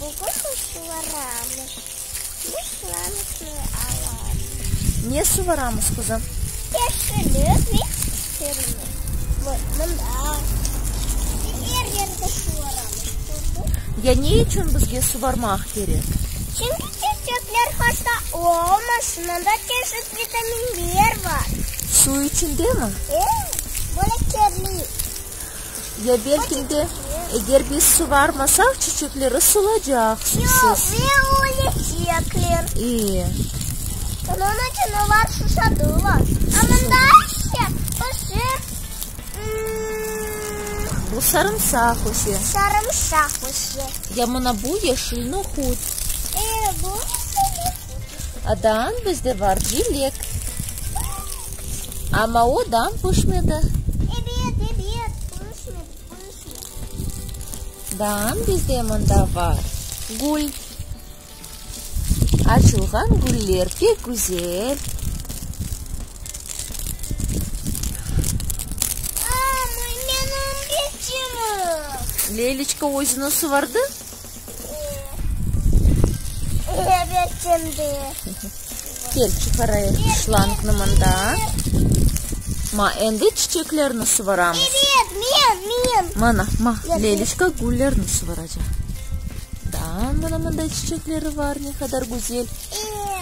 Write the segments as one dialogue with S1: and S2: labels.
S1: Bugün biz suvaramız. Biz şlangnı alamız.
S2: Ne suvaramız, qızım?
S1: Yeşillik ve çiçeklerni. Mında. Biz er yerde suvaramız.
S2: Ya ne içün bizge suvarmaq kerek?
S1: Çünki çiçekler hasta olmasın, onda çeşit vitaminler bar.
S2: Suv içindemi?
S1: E, böyle kirli.
S2: Ya belki de, eger biz suvarmasaq, çiçekleri solacaq suvsız.
S1: Yoq, ve ölecekler.
S2: E.
S1: Onıñ içün olar susadılar. A mında ise öse,
S2: Bu sarımsaq öse.
S1: Sarımsaq öse.
S2: Ya mına bu yeşil nohut.
S1: E, bu yeşil nohut.
S2: A daa bizde bar cilek. Amma o daa pişmedi.
S1: Ebet, ebet, pişmedi, pişmedi.
S2: Daa bizde mında bar gül. Açılğan güller pek güzel.
S1: Amma menim betimim.
S2: Leliçka özüni suvardı?
S1: Ebet, şimdi.
S2: Kel, çıqarayıq şlangnı mında. Ma, endi çiçeklerni suvaramız.
S1: Ebet, men, men.
S2: Mana, ma, Leliçka güllerni suvaracaq. Daa, mana mınday çiçekleri bar, ne qadar güzel.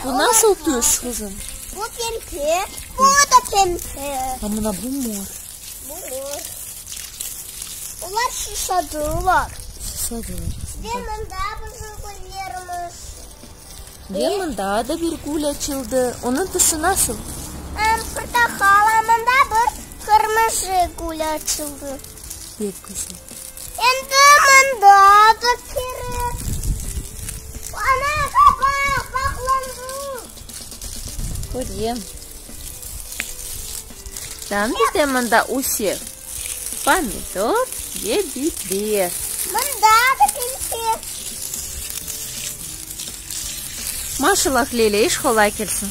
S2: Bu nasıl tüs, qızım?
S1: Bu pembe, bu da pembe.
S2: A mına bu mor.
S1: Bu mor. Olar susadılar.
S2: Susadılar.
S1: Ve mında bizim güllerimiz.
S2: Ve mında da bir gül açıldı. Onıñ tüsü nasıl?
S1: Portaqal, a mında bir qırmızı gül açıldı.
S2: Pek güzel.
S1: Endi mında da terek. Ana, qabaq bağlandı.
S2: Körem. Tam bizde mında öse pomidor ve biber.
S1: Mında da pembe.
S2: Maşallah, Lilâ, iş qolay kelsin.